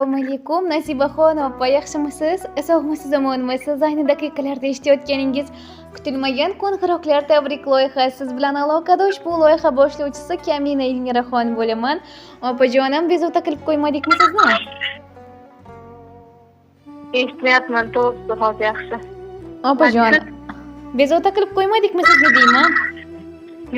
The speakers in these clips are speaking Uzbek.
Assalomu alaykum, Nasibaxon opa, yaxshimisiz? Sog'misiz, omonmisiz? Ayni daqiqalarda eshitayotganingiz kutilmagan qo'ng'iroqlar tabrik loyihasi. Siz bilan aloqada ushbu loyiha boshlovchisi Kamina Elmiraxon bo'laman. Opajonim, bezovta qilib qo'ymadikmi sizni? Eshitmayapman, to'g'risi, hozir yaxshi. Opajon, bezovta qilib qo'ymadikmi sizni deyman?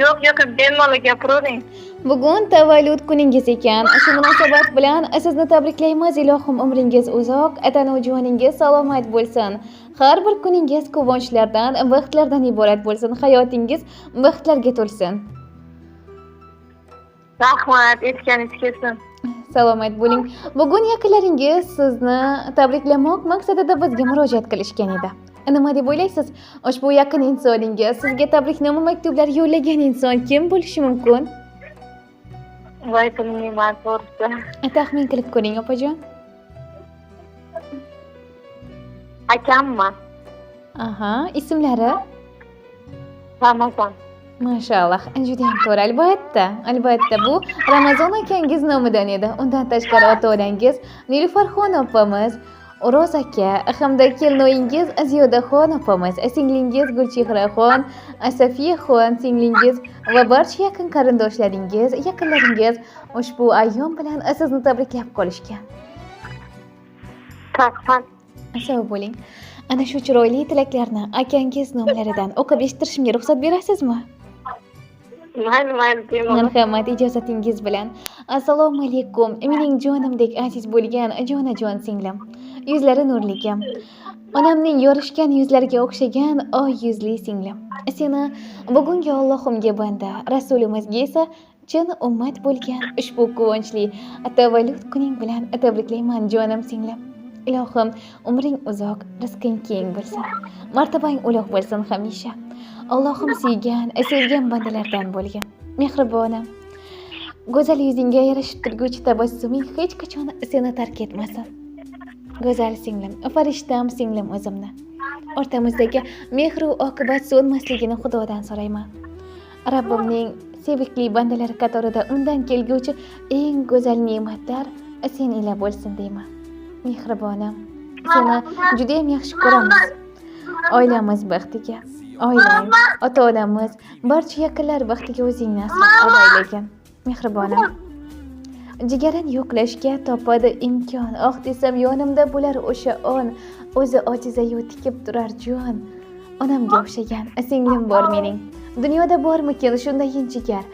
Yo'q, yo'q, bemalol gapiravering. Bugun tavallud kuningiz ekan. Shu munosabat bilan sizni tabriklaymiz. Ilohim, umringiz uzoq, tanu joningiz salomat bo'lsin. Har bir kuningiz quvonchlardan, baxtlardan iborat bo'lsin. Hayotingiz baxtlarga to'lsin. Rahmat, aytganingiz kelsin. Salomat bo'ling. Bugun yaqinlaringiz sizni tabriklamoq maqsadida bizga murojaat qilishgan edi. Nima deb o'ylaysiz? Ushbu yaqin insoningiz, sizga tabriknoma maktublar yo'llagan inson kim bo'lishi mumkin? Voy, bilmayman, to'g'risi. Taxmin qilib ko'ring, opajon. Akammi? Aha, ismlari? Ramazon. Mashalloh, judayam to'g'ri, albatta, albatta, bu Ramazon akangiz nomidan edi. Undan tashqari ota-onangiz Nilufarxon opamiz, O'roz aka hamda kelinoyingiz Ziyodaxon opamiz, singlingiz Gulchehraxon, Safiyaxon singlingiz va barcha yaqin qarindoshlaringiz, yaqinlaringiz ushbu ayyom bilan sizni tabriklab qolishgan. Rahmat. Sog' bo'ling. Ana shu chiroyli tilaklarni akangiz nomlaridan o'qib eshittirishimga ruxsat berasizmi? Mayli, mayli, bemalol. Marhamat, ijozatingiz bilan. Assalomu alaykum, mening jonimdek aziz bo'lgan jonajon singlim. Yuzlari nurligim. Onamning yorishgan yuzlariga o'xshagan oy yuzli singlim. Seni bugungi Allohimga banda, Rasulimizga esa chin ummat bo'lgan ushbu quvonchli tavallud kuning bilan tabriklayman, jonim singlim. Ilohim, umring uzoq, rizqing keng bo'lsin. Martabang ulug' bo'lsin hamisha. Allohim suygan, sevgan bandalardan bo'lgin. Mehribonim. Go'zal yuzingga yarashib turguvchi tabassuming hech qachon seni tark etmasin. Go'zal singlim, farishtam singlim o'zimni. O'rtamizdagi mehru oqibat so'nmasligini Xudodan so'rayman. Rabbimning sevikli bandalari qatorida undan kelguvchi eng go'zal ne'matlar sen ila bo'lsin deyman. Mehribonim, seni judayam yaxshi ko'ramiz. Oilamiz baxtiga, oilang, ota-onamiz, barcha yaqinlar baxtiga o'zingni asrab avaylagin. Mehribonim. Jigarin yo'qlashga topadi imkon. Oh desam yonimda bo'lar o'sha on. O'zi ojizayu tikib turar jon. Onamga o'xshagan singlim bor mening. Dunyoda bormikin shundayin jigar?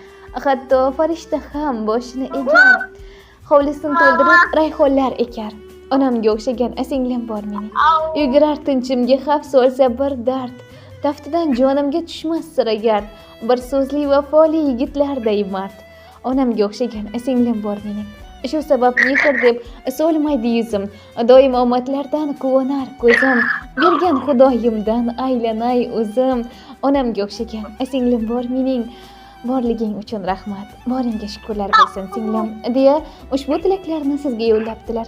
Hatto farishta ham boshini egar. Hovlisini to'ldirib rayhonlar ekar. Onamga o'xshagan singlim bor mening. Yugurar tinchimga xavf solsa bir dard. Taftidan jonimga tushmas sira gard. Bir so'zli vafoli yigitlarday mard. Onamga o'xshagan singlim bor mening. Shu sabab mehr deb so'lmaydi yuzim. Doim omadlardan quvonar ko'zim. Bergan Xudoyimdan aylanay o'zim. Onamga o'xshagan singlim bor mening. Borliging uchun rahmat. Boringga shukrlar bo'lsin singlim, deya ushbu tilaklarni sizga yo'llabdilar.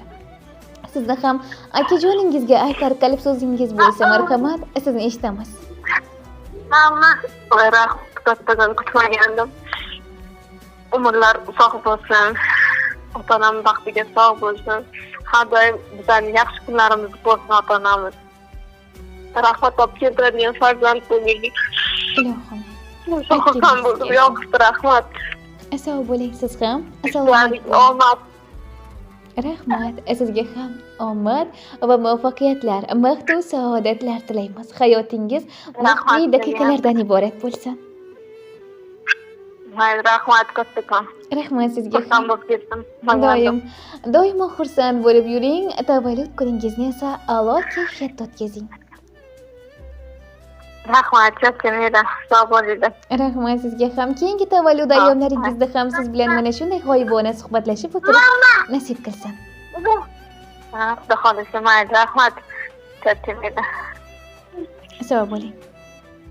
Sizni ham akajoningizga aytar qalb so'zingiz bo'lsa, marhamat, sizni eshitamiz. Voy, rahmat, kattadan kutmagandim. Umrlar uzoq bo'lsin. Ota-onam baxtiga sog' bo'lsin. Har doim bizlarning yaxshi kunlarimizni ko'rsin ota-onamiz. Rahmat olib keltiradigan farzand bo'ldik. Ilohim. Xursand bo'ldim, yoqdi, rahmat. Sog' bo'ling siz ham. Salomat Ishlarning bo'ling. omad. Rahmat. Sizga ham omad va muvaffaqiyatlar, baxt va saodatlar tilaymiz. Hayotingiz baxtli Rahmat. daqiqalardan iborat bo'lsin. Mayli, rahmat kattakon. Rahmat sizga Xursand ham. bo'lib ketdim. Doim, doimo xursand bo'lib yuring. Tavallud kuningizni esa a'lo kayfiyatda o'tkazing. Rahmat, charchamanglar. Sog' bo'linglar. Rahmat sizga ham. Keyingi tavallud ayyomlaringizda ham siz bilan mana shunday g'oyibona suhbatlashib o'tirish nasib qilsin. Ha, Xudo xohlasa, mayli, rahmat. Charchamanglar. Sog' bo'ling.